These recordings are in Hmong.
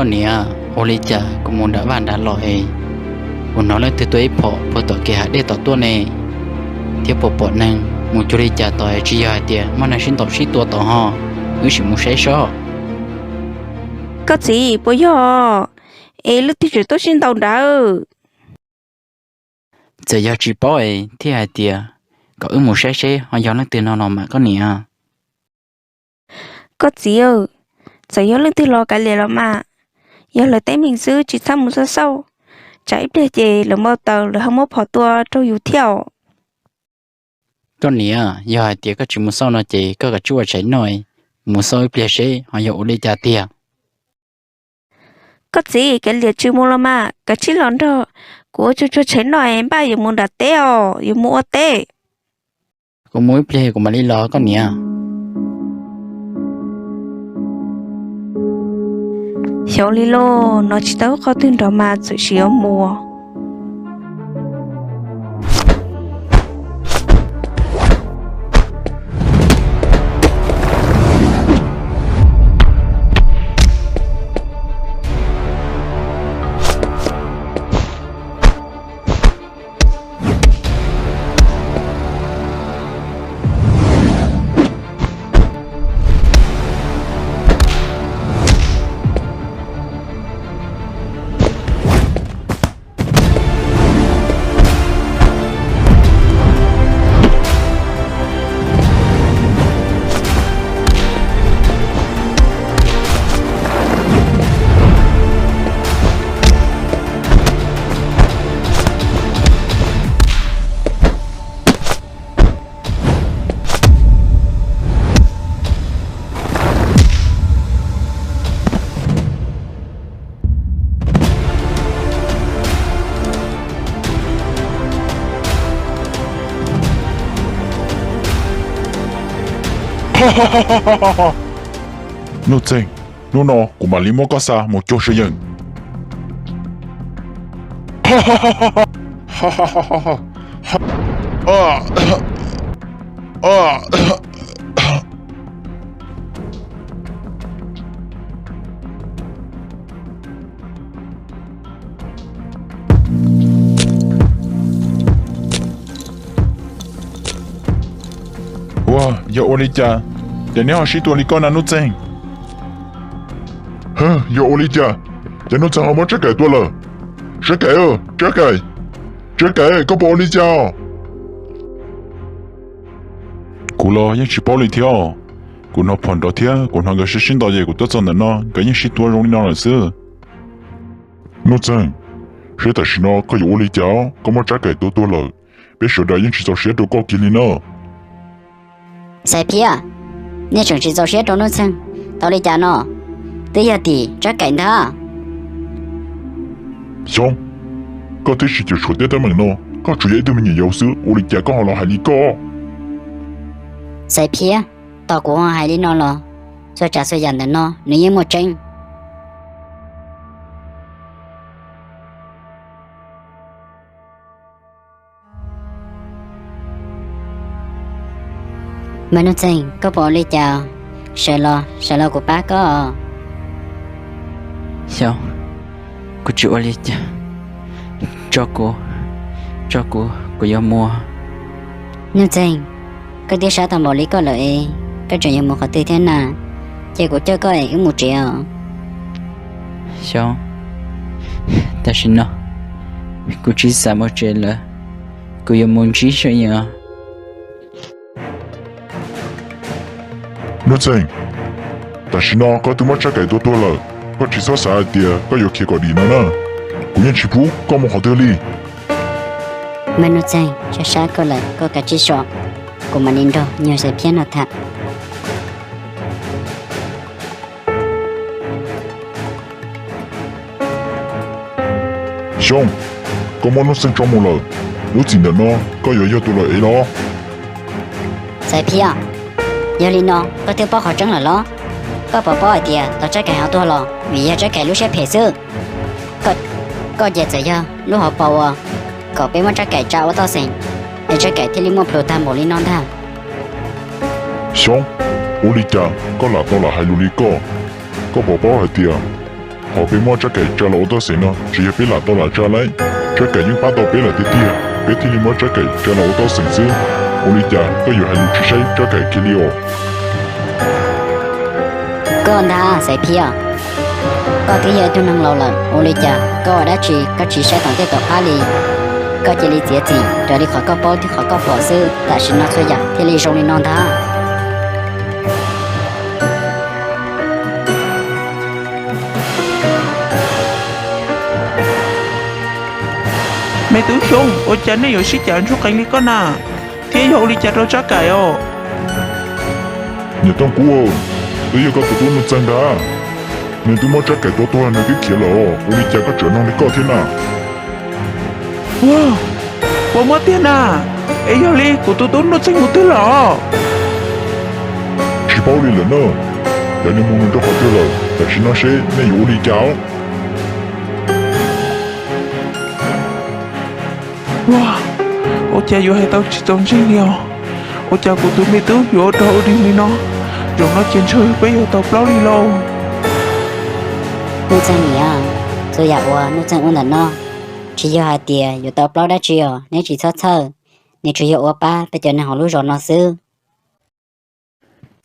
Koj niam, ua li cas kuv mus nram vaj nram los es kuv hnov leej twg tua ib phom puag tom kev hav dej tom tuaj ne? Thiab puas pom neeg mus cuag li cas tod es tsis yog hais tias muaj neeg sib ntaus sib tua tod ho? Wb sim mus saib sob. Koj txiv, puas yog es leej twg tseem tuaj sib ntaus nrad? Txawm yog tsis paub es thiaj hais tias kom wb mus saib seb ho yog leej twg no los mas koj niam. Koj txiv, txawm yog leej twg los kav liam los mas, yog lawv teeb meem xwb tsis txhob mus xauj xauj, tsam ib pliag ces lawv npau taws lawv ho muab phom tua rau yus thiab os. Koj niam, yog hais tias koj tsis mus xauj no ces koj kav tsij ua tshais noj, mus xauj ib pliag seb ho yog ua li cas tiag. Koj txiv, kav liam tsis mus los mas kav tsij los nrog kuv ua tsuag tsuag tshais noj es npaj yuav mus nram teb os, yuav mus ua teb. Kuv mus ib pliag kuv mam li los koj niam. Xyov li lauj, hnov tsis tau qhov twg nrov mas txawm sim yuav mus. Nuj Txeeg, hnub no kuv mam li muab koj xa mus cuag saw yeem. Ua, yog ua li cas, ces neb ho sib tua li koj na Nuj Txeeg? Yog ua li cas, ces Nuj Txeeg ho muab Tsab Kaim tua lawm. Tsab Kaim, Tsab Kaim, Tsab Kaim, koj puas ua li cas? Kuv los yeej tsis paub li thiab. Kuv hnov phom nrov thiab kuv hnov nkawd sib sib ntaus ces kuv tuaj txog ntawm no nkawd yeej sib tua zoo li no lawm xwb. Nuj Txeeg, seb tam sim no koj yuav ua li cas, koj muab Tsab Kaim tua tuag lawm, peb sawv daws yeej tsis txaus siab rau koj kiag li na. Xaiv Phiab, nej tseem tsis txaus siab rau Nuj Txeeg tau li cas no? Twb yog tim Tsab Kaim ntag. Xyoob, koj twb tsis cuam tshuam tej teeb meem no, koj tsuas yog ib tug me nyuam yaus xwb ua li cas koj ho los hais li koj? Xaiv Phiab, tos kuv ho hais li no los, txhua tsav txhua yam ntawm no nws yeej muaj tseeb. Mas Nuj Txeeg, koj puas ua li cas? Sawv los, sawv los kuv pab koj. Xyoob, kuv tsis ua li cas, tso kuv, tso kuv, kuv yuav mus. Nuj Txeeg, koj twb sab tau npaum li koj lawm es koj tseem yuav mus qhov twg thiab na? Ces kuv coj koj es wb mus tsev os. Xyoob, tam sim no kuv tsis xav mus tsev lawm, kuv yuav mus ntsib saw yeem os. Nuj Txeeg, tam sim no koj twb muab Tsab Kaim tua tuag lawm, koj tsis txhob xav hais tias koj yuav khiav kom dim no na. Kuv yeej tsis pub koj mus qhov twg li. Mas Nuj Txeeg, sab sab koj lawm koj kav tsij so, kuv mam li nrog nyuag Xaiv Phiab no tham. Xyoob, koj muab Nuj Txeeg tso mus lawm, lub txim ntawm no koj yuav yog tus lawm es los? Xaiv Phiab, yog li no koj twb paub qhov tseeb lawm los? Koj puas paub hais tias tos Tsab Kaim ho tuag los vim yog Tsab Kaim lub siab phem xwb? Koj ces txawm yog lub hauv paus uas kom peb muab Tsab Kaim tsa ua toj xeem, es Tsab Kaim thiaj li muaj plhus tag npaum li no ntag. Xyoob, ua li cas koj lam tau lam hais lus li koj? Koj puas paub hais tias Qhov peb muab Tsab Kaim tsa los ua toj xeem no tsis yog peb lam tau lam tsa lauj, Tsab Kaim yeej pab tau peb lawm tiag tiag, peb thiaj li muab Tsab Kaim tsa los ua toj xeem xwb. Ua li cas koj yuav hais lus tsis saib Tsab Kaim kiag li os? Koj ntag Xaiv Phiaj, koj twb yog ib tug neeg laus lawm, ua li cas koj ua dab tsi koj tsis saib tom ntej tom qab li? Koj cia li txiav txim raws li qhov koj paub thiab qhov koj pom xwb, tam sim no txhua yam thiaj li zoo li no ntag. Me tub Xyoob, ua cas nej yuav sib cav ntsuj qees li koj na? Thiab yog ua li cas rau Tsab Kaim os? Niam Tooj Kub, twb yog koj tus tub Nuj Txeeg ntag. Nws twb muab Tsab Kaim tua tuag nws twb khiav lawm, ua li cas koj tseem mloog li koj thiab na? Ua, puas muaj tiag na? Es yog li kuv tus tub Nuj Txeeg mus twg lawm? Tsis paub li lawm na, cov neeg mus nws rau qhov twg lawm, tam sim no seb nej yuav ua li cas. Ua, ua cas yuav hais tau tsis txaus ntseeg li os? Ua cas kuv tus me tub yuav ua rau ua dig li no? Zaum no ces ntshe peb yuav tau plaub li lauj. Nuj Txeeg niam, txhua yam uas Nuj Txeeg ua ntawm no tsis yog hais tias yuav tau plaub dab tsi os, neb tsis txhob txhawj. Nws tsuas yog ua pab peb cov neeg hauv lub zos no xwb.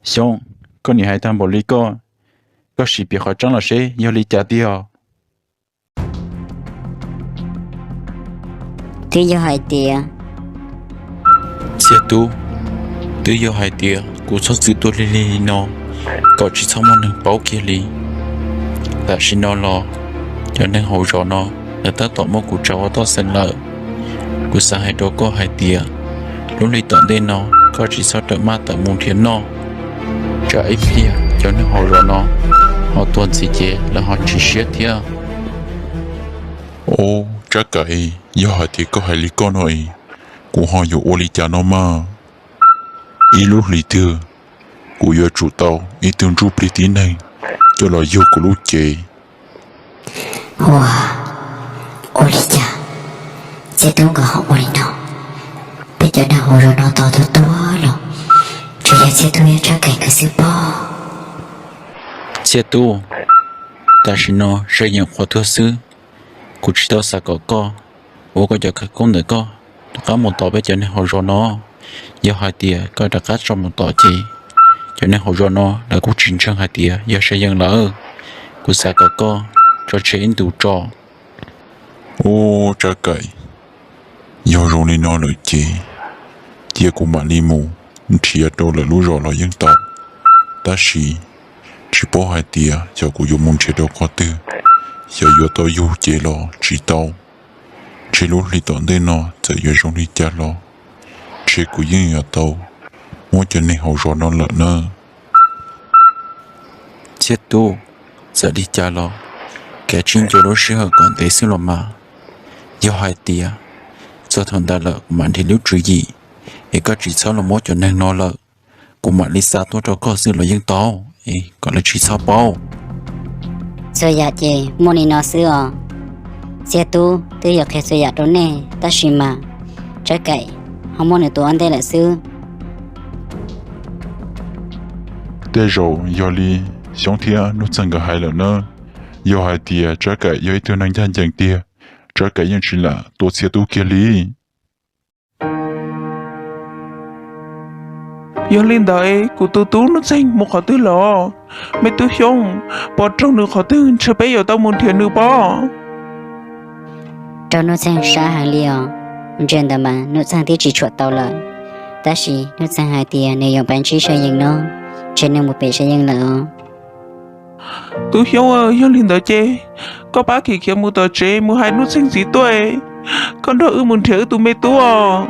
Xyoob, koj niam hais tag npaum li koj, koj sim piav qhov tseeb los seb yog li cas tiag os. Twb yog hais tias, Txiaj Tub, twb yog hais tias kuv txhob txwm tuaj lig lig li no kom tsis txhob muaj neeg paub kiag li. Tam sim no los cov neeg hauv zos no lawv tab tom muab kuv tsa ua toj xeem lawm. Kuv xav hais rau koj hais tias lub hli tom ntej no koj tsis txhob rawm maj tawm mus nrhiav noj, tsam ib pliag cov neeg hauv zos no ho tuag ntxiv ces lawv ho chim siab thiab. Ob, Tsab Kaim, yog hais tias koj hais li koj no es kuv ho yuav ua li cas no mas? Ib lub hlis twg kuv yuav tsum tau ib tug ntsuj plig tib neeg coj los yug kuv lub cev. Ua, ua li cas Txiaj Tub nkawd ho ua li no? Peb cov neeg hauv zos no tos tuag tuag los tsuas yog Txiaj Tub thiab Tsab Kaim nkawd xwb pob. Txiaj Tub, tam sim no saib yeem qhuav tuag xwb. Kuv tsis tau xav kom koj ua koj cov khawv koob ntawm koj rov qab mus tom peb cov neeg hauv zos no. Yog hais tias koj rov qab tso mus tom ces cov neeg hauv zos no lawv kuj tsis ntseeg hais tias yog saib yeej lawm. Kuv xav kom koj tso tseg ib ntus tso. Ub, Tsab Kaim, yog zoo li no lawm ces cia kuv mam li mus nrhiav rau lawv lub zos los yeej tau. Tab sis tsis paub hais tias xyov kuv yuav mus nrhiav rau qhov twg, xyov yuav tau yug cev los tsis tau. Ntshe lub hli tom ntej no txawm yuav zoo li cas los ntshe kuv yeej yuav tau muab cov neeg hauv zos no lawm nawb. Txiaj Tub, txawm li cas los kav tsij nco lub sij hawm kom ntev xwb los mas. Yog hais tias txog thaum ntawd lawm kuv mam nrhiav lub tswv yim es koj tsis txhob los muab cov neeg no lawm, kuv mam li xa tuaj rau koj xwb los yeej tau, es kom lawv tsis txhob paub. Txhua yam ces muaj li no xwb os. Txiaj Tub twb yuav qhia txhua yam rau nej tab sis mas Tsab Kaim ho muab nws tua ua ntej lawm xwb. Tej zaum yog li Xyoob thiab Nuj Txeeg nkawd hais lawm nawb. Yog hais tias Tsab Kaim yog ib tug neeg ncaj ncees tiag, Tsab Kaim yeej tsis lam tua Txiaj Tub kiag li. Yog li ntawd kuv tus tub Nuj Txeeg mus qhov twg los? Me tub Xyoob, puas raug nws qhov twg ntshe peb yuav tau mus nrhiav nws pob. Raug Nuj Txeeg sab heev li os. Ntsia ntawd mas Nuj Txeeg twb tsis tshuam tau lawm, tab sis Nuj Txeeg hais tias nws yuav pab ntsib saib yeej no, ntshe nws mus pem saib yeej lawm os. Tub Xyoob, yog li ntawd ces koj pab khiav khiav mus tom tsev mus hais Nuj Txeeg txiv tuaj, koj nrog wb mus nrhiav wb tus me tub os.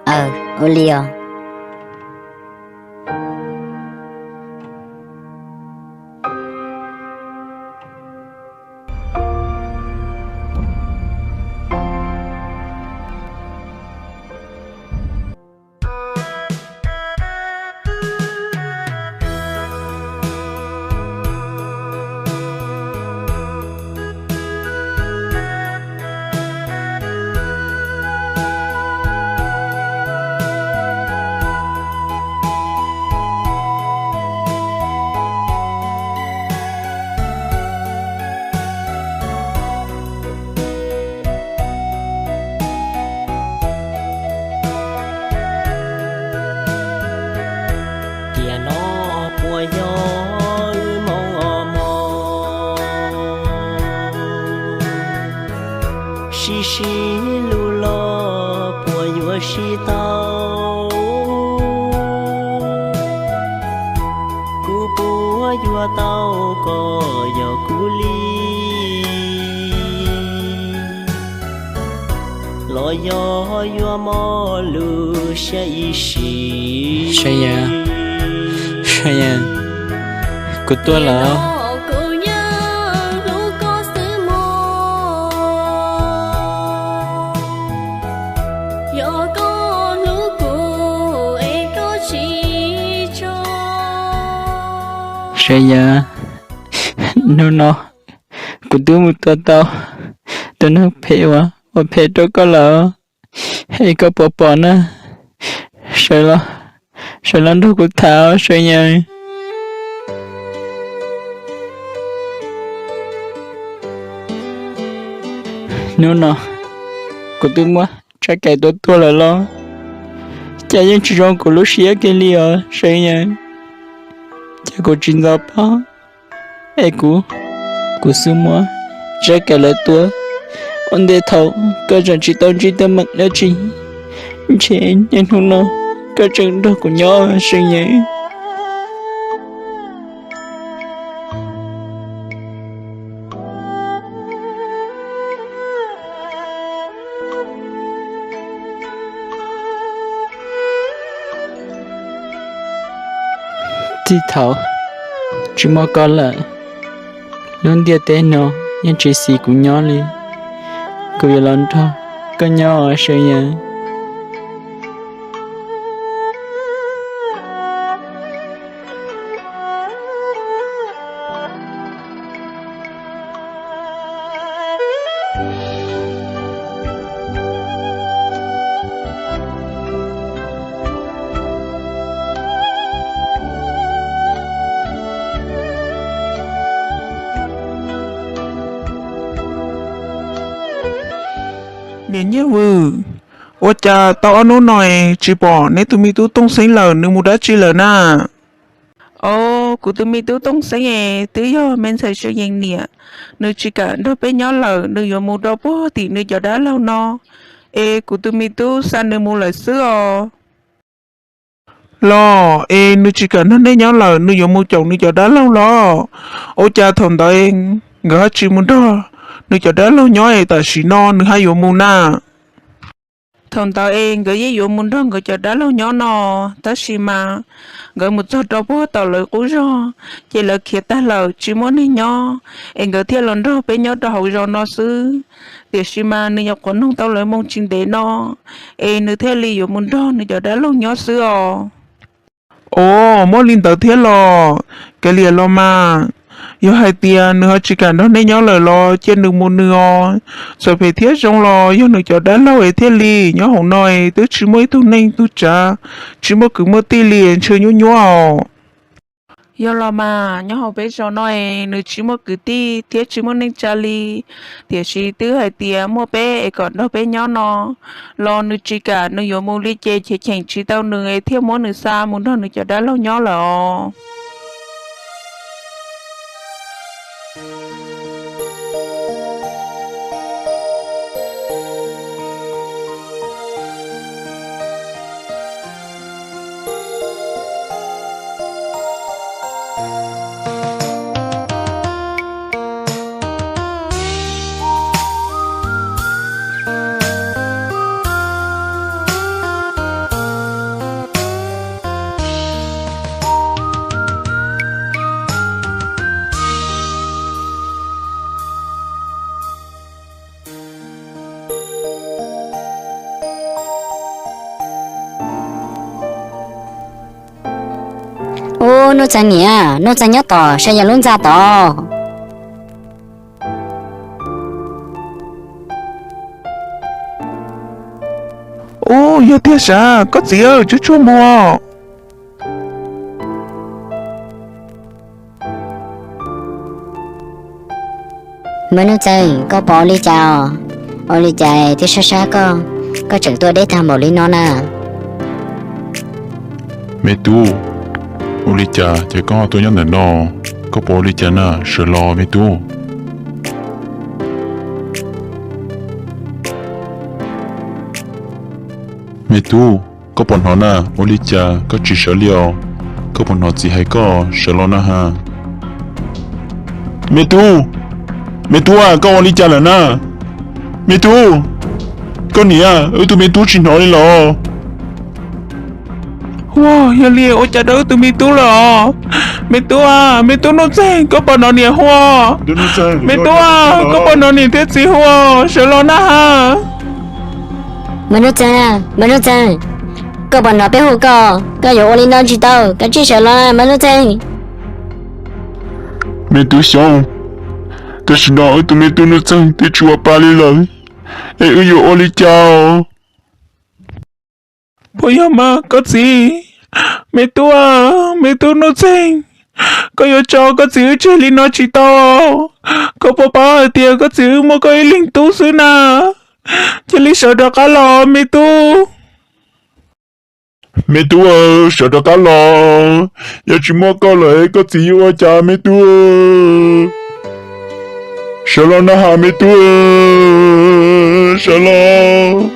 Aw, ua li os. Sib hlub los puas yuav sib tau, kuv puas yuav tau koj yog kuv li, los yog yuav mob lub siab ib sim. Sab Yaj, Sab Yaj, kuv tuaj lawm. Sab Yaj, hnub no kuv twb mus tua tau tus neeg phem uas ua phem rau koj lawm, es koj puas pom na? Sawv los, sawv los nrog kuv tham, Sab Yaj. Hnub no kuv twb muab tsab kaim tua tuag lawm los cas yeej tsis zoo kuv lub siab kiag li os, Sab Yaj. Cas kuv tsis ntxov paub, es kuv, kuv xub muab tsab kaim lawv tua ua ntej thaum koj tseem tsis tau ntsib teeb meem dab tsi, ntshe niaj hnub no koj tseem nrog kuv nyob, Sab Yaj. Txij thaum tsis muaj koj lawm, lub ntiaj teb no yeej tsis xis kuv nyob li. Kuv yuav los nrog koj nyob, Sab Yaj. Niam Nyiaj Vwm, ua cas tau ob hnub no tsis pom neb tus me tub Tooj Xeeb lawm, nws mus dab tsi lawm na? Au, kuv tus me tub Tooj Xeeb es twb yog me ntxhais Sab Yees niam, nws tsis kam nrog peb nyob lawm, nws yuav mus rau puag tim nws cov dab laug no, es kuv tus me tub xa nws mus lawm xwb os. Los es nws tsis kam nrog nej nyob lawm, nws yuav mus caum nws cov dab laug los? Ua cas thaum ntawd nkawd ho tsis mus nrog nws cov dab laug nyob es tam sim no nws ho yuav mus na? Thaum ntawd es nkawd yeej yuav mus nrog nkawd cov dab laug nyob no, tab sis mas nkawd mus txog rau puag tom lawv qub zos, ces lawv khiav tag lawm tsis muaj neeg nyob, es nkawd thiaj los nrog peb nyob rau hauv zos no xwb. Tiam sis mas nws nyuam qhuav noog tau lawv moo tsis ntev no, es nws thiaj li yuav mus nrog nws cov dab laug nyob xwb os. Os, muaj li ntawd thiab los? Kav liam los mas, yog hais tias nws ho tsis kam nrog nej nyob lawm los cia nws mus nws os. Txawm phem thiab zoo los yog nws cov dab laug es thiaj li. Nyob hauv no es twb tsis muaj ib tug neeg tug tsav, tsis muaj kwv muaj tij li, ntshe nyuaj nyuaj os. Yog los mas, nyob hauv peb zos no es nws tsis muaj kwv tij thiab tsis muaj neej tsa li, tiam sis twb hais tias muaj peb es kom nrog peb nyob no los nws tsis kam, nws yuav mus li ces cheem cheem tsis tau nws es thiaj muab nws xa mus nrog nws cov dab laug nyob lawm os. Ub, Nuj Txeeg niam, Nuj Txeeg nyob tom Sab Yaj lub ntxa tod. Ub, yog tiag sav, koj txiv, tsuag tsuag mus. Npawg Nuj Txeeg, koj puas ua li cas os? Ua li cas twb sab sab koj, koj tseem tuaj deb tag npaum li no na? Me tub, ua li cas ces koj ho tuaj nyob ntawm no? Koj puas ua li cas na, sawv los me tub. Me tub, koj puas hnov na? Ua li cas koj tsis sawv li os? Koj puas hnov txiv hais koj? Sawv los na ha. Me tub, me tub a, koj ua li cas lawm na? Me tub, koj niam, wb tus me tub tsis hnov li los. Ua, yog li ua cas rau wb tus me tub lawm os? Me tub a, me tub Nuj Txeeg, koj puas hnov niam hu? Me tub a, koj puas hnov niam thiab txiv hu? Sawv los na ha. Mas Nuj Txeeg, mas Nuj Txeeg, koj puas hnov peb hu koj? Koj yuav ua li no tsis tau, koj cia li sawv los mas Nuj Txeeg. Me tub Xyooj, tam sim no wb tus me tub Nuj Txeeg twb tsis ua pa li lawm, es wb yuav ua li cas? Puas yog mas koj txiv? Me tub a, me tub Nuj Txeeg, koj yuav tso koj txiv wb tseg li no tsis tau. Koj puas paub hais tias koj txiv wb muaj koj ib leeg tub xwb na? Cia li sawv rov qab los me tub. Me tub, sawv rov qab los, yog tsis muaj koj lawm koj txiv yuav ua cas me tub? Sawv los na ha me tub, sawv los.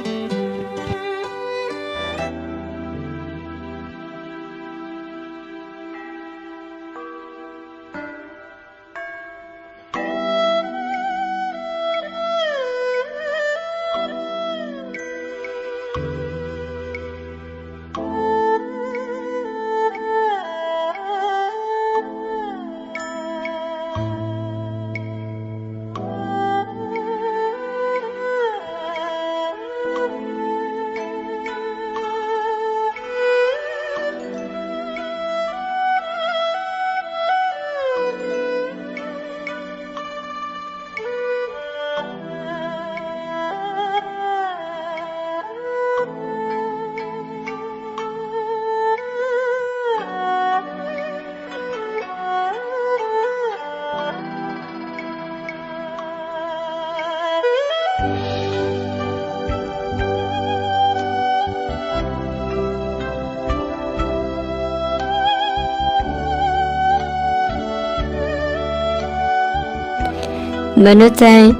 Mas Nuj Txeeg,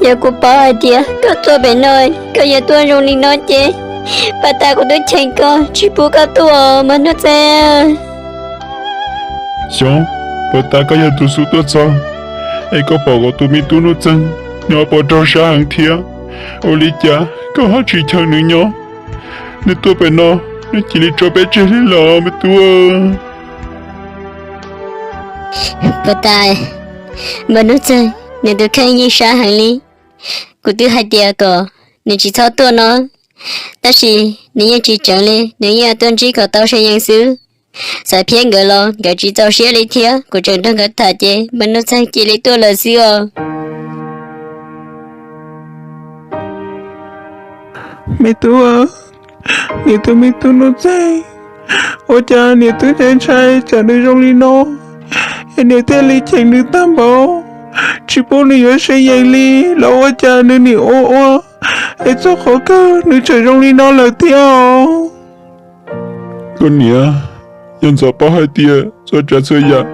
yog kuv paub hais tias koj tuaj pem no koj yuav tuaj zoo li no ces puag ta kuv twb cheem koj tsis pub koj tuaj mas Nuj Txeeg. Xyov, puag ta koj yog tus xub tuaj txog es koj pom kuv tus me tub Nuj Txeeg nws ho puas raug sab heev thiab. Ua li cas koj ho tsis cheem nws nyob? Nws tuaj pem no, nws cia li tso peb tseg li los me tub. Puag ta mas Nuj Txeeg nws tus kheej yeej sab heev li. Kuv twb hais tias kom nws tsis txhob tuaj no, tab sis nws yeej tsis tseev li, nws yeej tuaj ntsib kom tau se yees xwb. Xav phiab nkawd los nkawd tsis txaus siab li thiab, kuv tseem nrog nkawd tham ces mas Nuj Txeeg cia li tuaj lawm xwb os. Me tub, niam tus me tub Nuj Txeeg, ua cas niam twb ntshai ntshai tsam nws zoo li no, es niam thiaj li cheem nws tag npaum, tsis pub nws yuav se yees li los ua cas nws nim ua ua es txog qhov kawg nws tseem zoo li no lawm thiab os. Koj niam, yog Ntxov paub hais tias txhua tsav txhua yam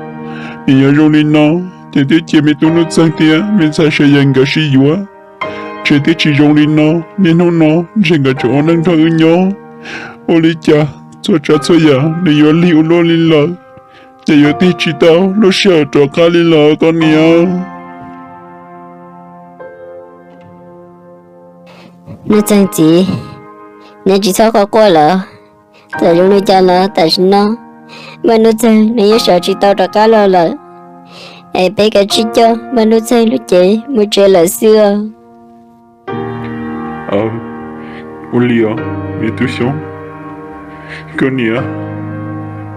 nws yuav zoo li no, ces twb cia me tub Nuj Txeeg thiab me ntxhais se yees nkawd sib yuav, ntshe twb tsis zoo li no. Niaj hnub no ntshe nkawd tseem ua neej nrog wb nyob. Ua li cas txhua tsav txhua yam nws yuav lig ua luaj li lawm, ces yuav tig tsis tau lub sij hawm rov qab li lawm koj niam. Nuj Txeeg txiv, neb tsis txhob quaj quaj lawm. Txawm zoo li cas los tam sim no mas Nuj Txeeg nws yeej sawv tsis tau rov qab los lawm, es peb kav tsij coj mas Nuj Txeeg lub cev mus tsev lawm xwb os. Ua li os me tub Xyoob, koj niam,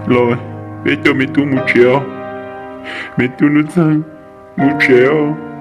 los peb coj me tub mus tsev os. Me tub Nuj Txeeg, mus tsev os.